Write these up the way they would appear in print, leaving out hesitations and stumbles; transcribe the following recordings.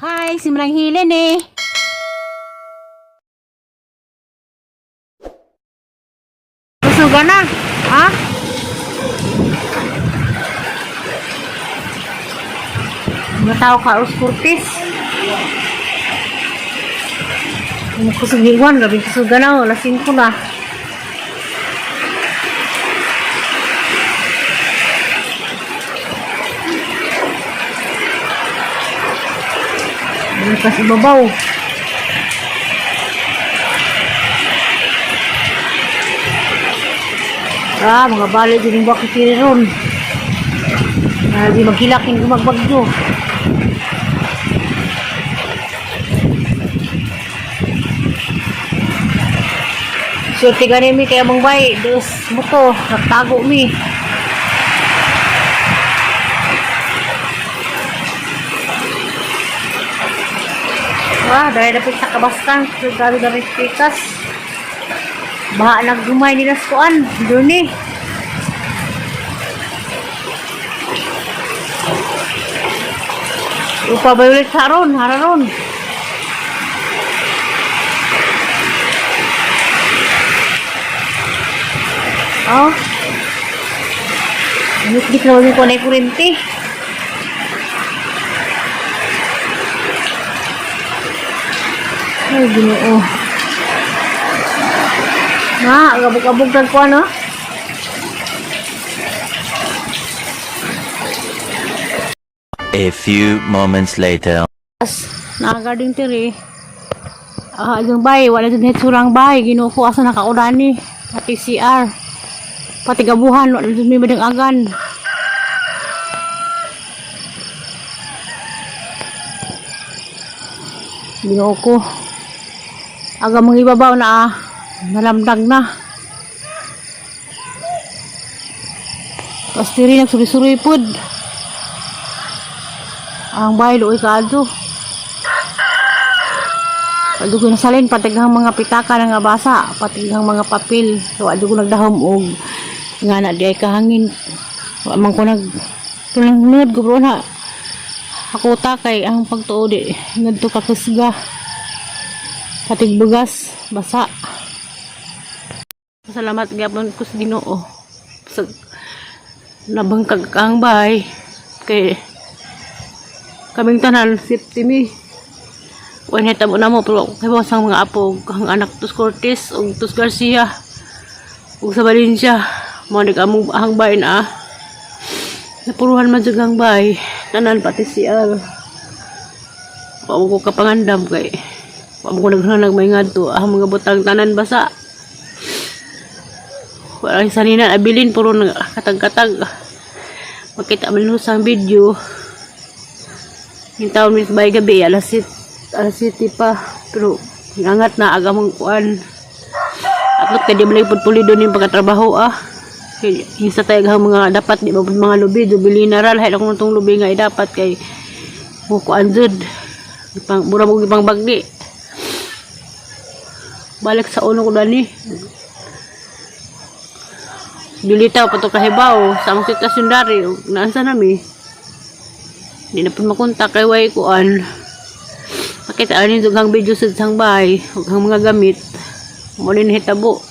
Hi, si Manang Hilen eh. Kusuga na. Ha? Mga tao Carlos Cortez. Kusog ni Juan, gabi kusuga na, oh, alas 5 na. Bukas ibabaw. Ah, mga bali din yung bakit ron. Ah, di maghilakin gumagbagyo. Swerte gani mi kay among bay, dos moto, nagtago mi. Ah, dahil dapat sa kabaskan, gabi gabi pikas. Baha naggumay nila sa kuan, doon eh. Upa ba ulit sa ron, hararon. Oh. Dik na yung kunay kurente. Ay, Ginoo. Na, agabog-abog lang ko ano. A few moments later. As, nakagarden tiri. Ah, yung bay, wala dun hitsurang bay. Ginoo ko asa nakaurani. Pati CR. Pati gabuhan, wala dun may agan. Ginoo ko. Aga mga ibabaw na ah. Nalamdag na. Tapos diri nagsuri-suri pod. Ang bahay luoy kaadto. Adto ko nasalin patighang mga pitaka nga basa, patighang mga papel. So adto ko nagdahom og nga na di ay kahangin. Wa man ko nag tulang hunod ko bro na. Ako ta kay ang pagtuo di ngadto ka kusga. Patig bugas, basa. Salamat gyapon ko sa Ginoo. Sa nabangkag ang bahay kay kaming tanan safety mi. Wala na na mo pero kay sang mga apo ang anak Tus Cortez ug Tus Garcia ug sa Valencia mo ni among ang bahay na ah. Napuruhan man jud ang bahay tanan pati si Al. Wa mo ko kapangandam kay wa mo ko naghanag may ngadto ang mga butang tanan basa. Wala sanina abilin puro nag katag-katag. Makita man sa video. Yung taon mis bay gabi alas 7, alas 7 pa pero angat na aga mong kuan. Atlot kay di man lagi pud doon yung pagkatrabaho ah. Kay isa tayo ang mga dapat di ba pud mga lubi do bilina ra lahi akong tong lubi nga eh, dapat kay mo kuan jud. Ipang mura mo ipang bagdi. Balik sa uno ko dani. Dulitaw pato kahibaw sa among sitwasyon dari naansa nami. Di na po makontak kay way kuan. Pakita ani dughang video sa sang bahay ug ang mga gamit. Mo ni nahitabo.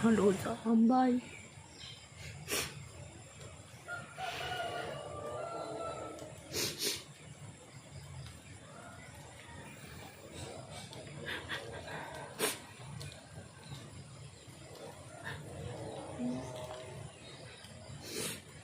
Hello sa ambay.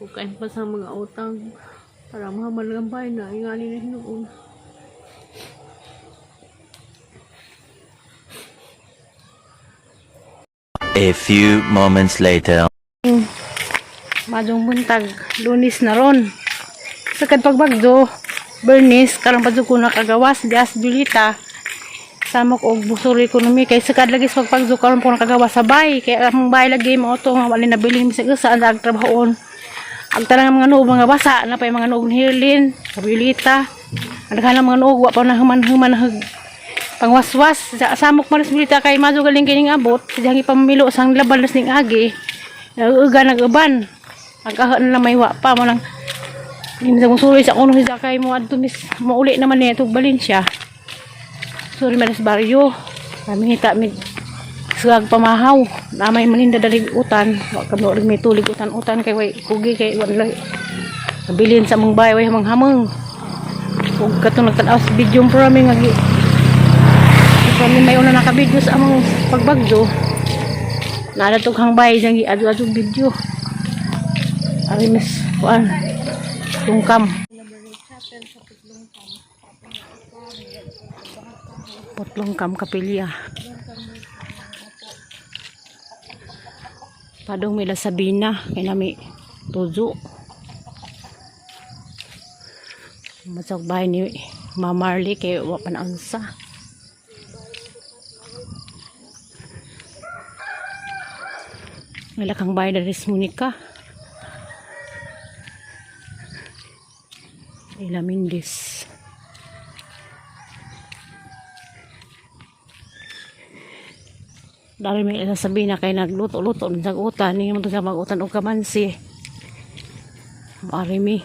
Kukain pa sa mga utang para mahamal ang bahay na ingani na hinuon. A few moments later. Madong buntag, Lunes na ron. Sa pagbagdo, Bernice, karon pa jud ko nakagawas, dias Julita. Samok og busuri ekonomi kay sakad lagi sa pagpagdo karon po nakagawas sa bay kay ang bay lagi mo to nga wala nabilin bisag usa ang trabahoon. Ang tanang mga nuog mga basa na pa yung mga nuog ni Hirlin, sa Julita. Ang daghan ng mga nuog wa pa na human-human pangwaswas sa samok man sa Julita kay madyo galing kining abot sidyang ipamilo sang laban ning agi. Nag-uga nag-uban. Ang kahan na may wa pa mo lang Hindi mo suloy sa kuno si Zakay mo adto mis mauli naman niya itong Valencia. Sorry malas baryo. Kami ngita mi sugag pamahaw. Namay maninda dalig utan. Wa kami wa may tulig utan-utan kay way kugi kay wa nila nabilin sa among bahay way hamang-hamang. Ug katong nagtan-aw sa video pero mi nga gi kami may una naka-video sa among pagbagyo. Nadatog hang bahay diyang gi-adu-adu video. Ari mis kuan tungkam. Putlong kam kapilya. Padong mila Sabina kay nami tuzo. Masok bahay ni Ma'am Marley kay wa pa naunsa. Malakang bahay na rin Monica. Ila Mindis. Dari may isa sabi na kay nagluto-luto ng utan. Hindi mo to siya mag-utan og kamansi. Mari mi.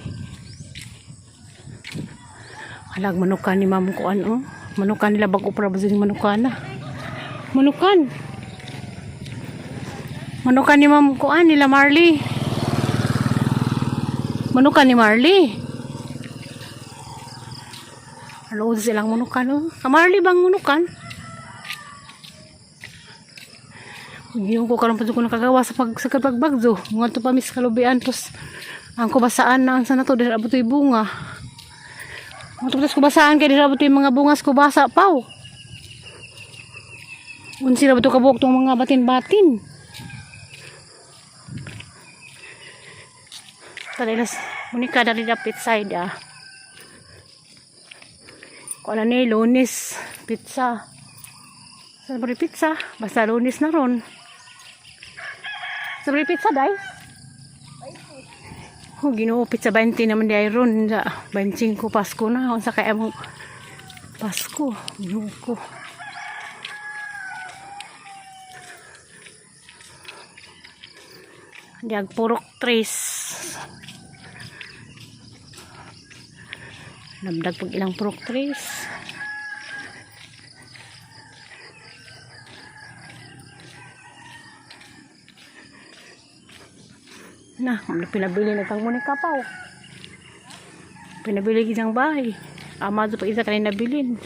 Alag manukan ni ma'am ko ano. Manukan nila bago para ba manukan na. Manukan. Manukan ni ma'am ko an nila Marley. Manukan ni Marley. Ano silang manukan oh. Ka Marley bang manukan? Yung ko karon pa jud ko nakagawa sa pag sa pagbagzo. Mga to pa mis kalubian tos ang kubasaan na ang sana to dira abot bunga. Mga to pas kubasaan kay dira abot mga bunga sa kubasa paw. Unsi ra ba to kabuok tong mga batin-batin. Talilas Monica dali dapit side ah. Kuan na ni Lunes pizza. Sa ba pizza? Basta Lunes na ron. Sa pizza day? Oh, Ginoo pizza 20 naman di ay ron. Sa 25 Pasko na. Unsa kaya mo Pasko? Ginoo ko. Diag purok tres. Namdag pag ilang purok tres. Na, pinabili na kang Monica Pao. Pinabili isang bahay. Ama do pag isa kanina nabilin.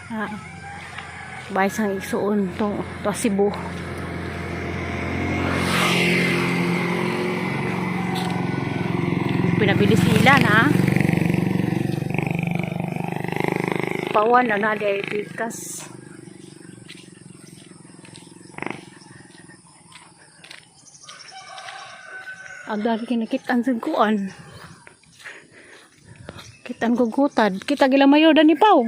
Ah, bahay sang isuon to, to Cebu. Pinabili sila na. Pawan na na di pikas. Ang dali kinakitaan sa kuan. Kitaan ko gutad. Kita gila mayor dani paw.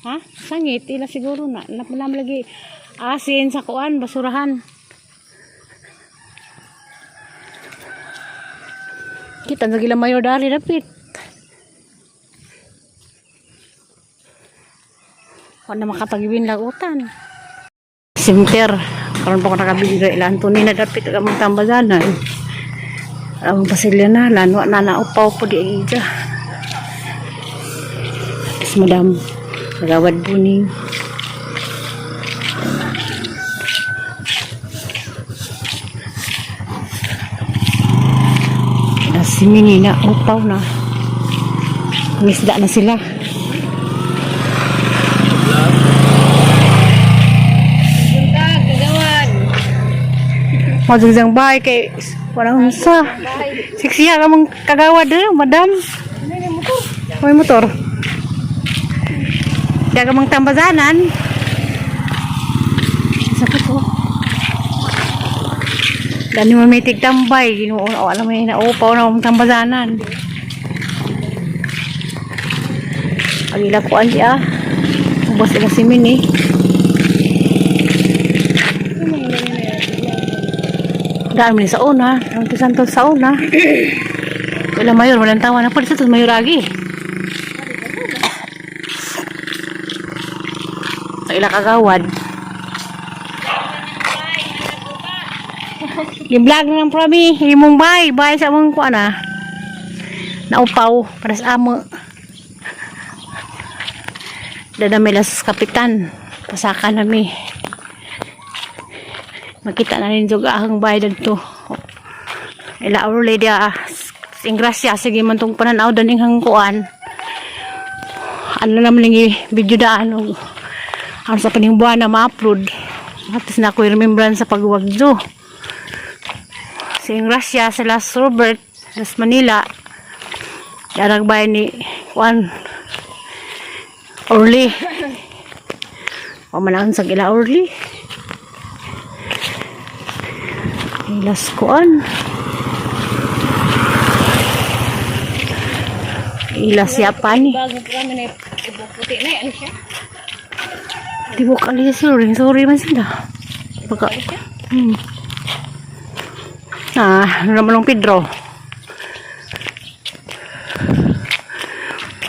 Ha? Sangit ila siguro na. Napanam lagi asin sa kuan basurahan. Kita sa gila mayor dari dapit. Wala makatagibin lagutan. Simter. Karon pa ko nakabili ra ila Anthony na dapit ang among tambazanan. Ang pasilya na lanwa na naupaw po di ang ija. Yes, madam. Nagawad buning. Na si Mini na upaw na. Ngisda na sila. Buntag, kagawad. Madugang bahay kay walang unsa. Siksiya ka mong kagawad eh, madam. May motor. Siya ka mong tambazanan. Sakit ko. Dani mo may tigtambay. Ginoo, oh, alam mo yun, naupaw na mong tambazanan. Ang ila ko ah. Ubos ila si Min eh. Daan mo ni sa una. Ang santo sa una. Wala mayor, walang tawa na. Pwede sa mayor agi. Sa ila kagawad. Gi-vlog na lang prami, imong bay, bay sa among kuan ah. Naupaw para sa amo. Dadami las kapitan. Pasaka nami. Makita na rin jug ahang bay dadto. Ila Our Lady ah. Sing grasya sige man tong pananaw daning hangkuan. Ano naman ning video daan og ano sa paning buwan na ma-upload. Atis na ako remembrance sa pagwagdo. Si Gracia, sila Robert, las Manila. Yarag bay ni Juan Orly. O manaan sa ila Orly. Ilas kuan. Ilas yapani. Bago kami na ibok puti na ano siya? Tibok ali sorry, sorry man sila. Baka. Ah, ano naman ang Pedro?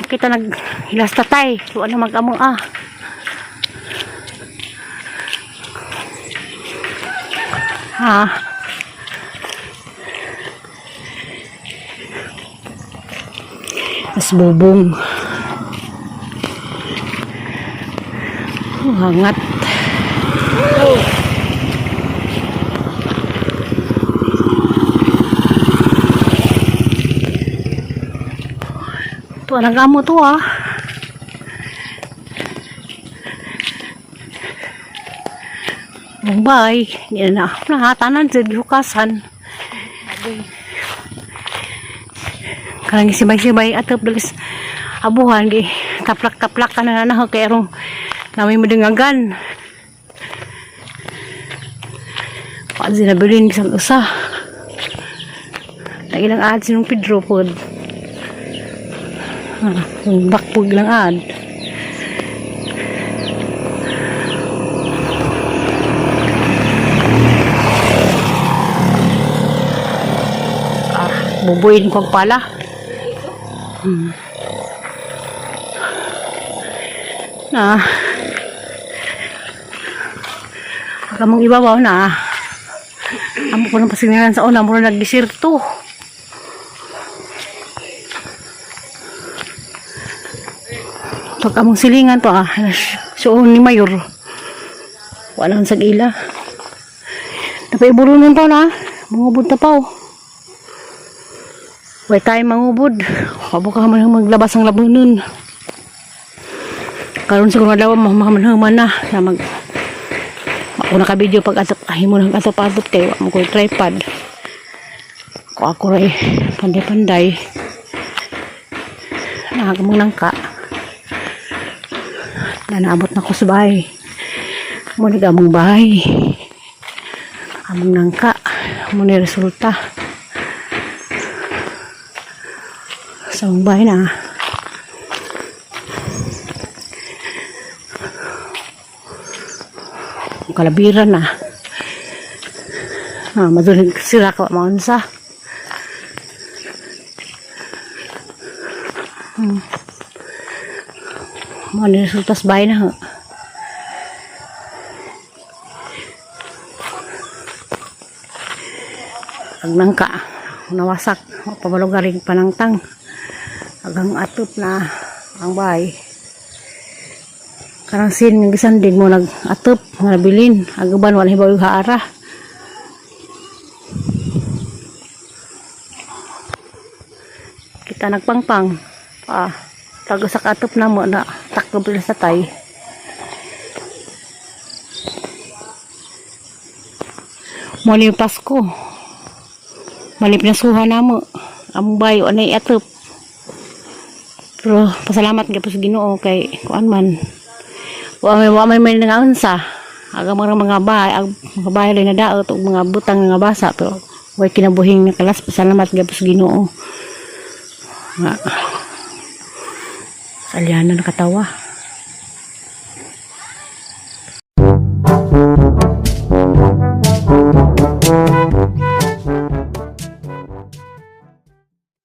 Kita nag hilas tatay. Tuwa na mag-among ah. Ha. Mas bubong. Oh, hangat. Ito, anong gamo to ah. Bombay, hindi na nahatanan sa hukasan. Karang sibay-sibay atop dalis abuhan gi taplak-taplak ka na na kay arong namin madingagan. Paan sinabilin bisang usa. Ilang ad sinong Pedro pod. Ah, bakpog lang ad. Ah, bubuin ko pala. Na. Akamong ibabaw na. Amo ko ng pasingalan sa una, mura nagdesierto. Pag among silingan to ah, suon ni Mayor. Walang sagila. Napaiburunon pa na, mangubod na pa oh. Way tayo mangubod. Wabo ka man maglabas ang labunon. Karon siguro nga daw mamamanhuman na na mag ako naka-video pag atop ay mo nang atop-atop kay wa mo ko tripod. Ko ako ray panday-panday. Nakagamong nangka. Na naabot na ko sa bahay. Mo ni among bahay. Among nangka. Mo ni resulta. Sa among bahay na. Ang kalabiran na. Ah, maduling sira ka maunsa. Mo ni resulta sa bahay na. Ha. Ang nangka, nawasak, pabalugaring panangtang. Agang atop na ang bahay. Karang sin nga gisan din mo nag atop nga nabilin agaban wala hibaw yung haara. Kita nagpangpang. Ah, tago sa katop na mo na takbo sa tay. Mo ni Pasko. Mali pinasuhan na mo. Among bayo anay atop. Pero pasalamat gyud po sa Ginoo kay kuan man. Wa may nangaunsa. Aga mga bahay, ag, mga bahay rin na daot ug mga butang nga basa pero way kinabuhing nakalas pasalamat gyud po sa Ginoo. Nga. Salyanan nakatawa.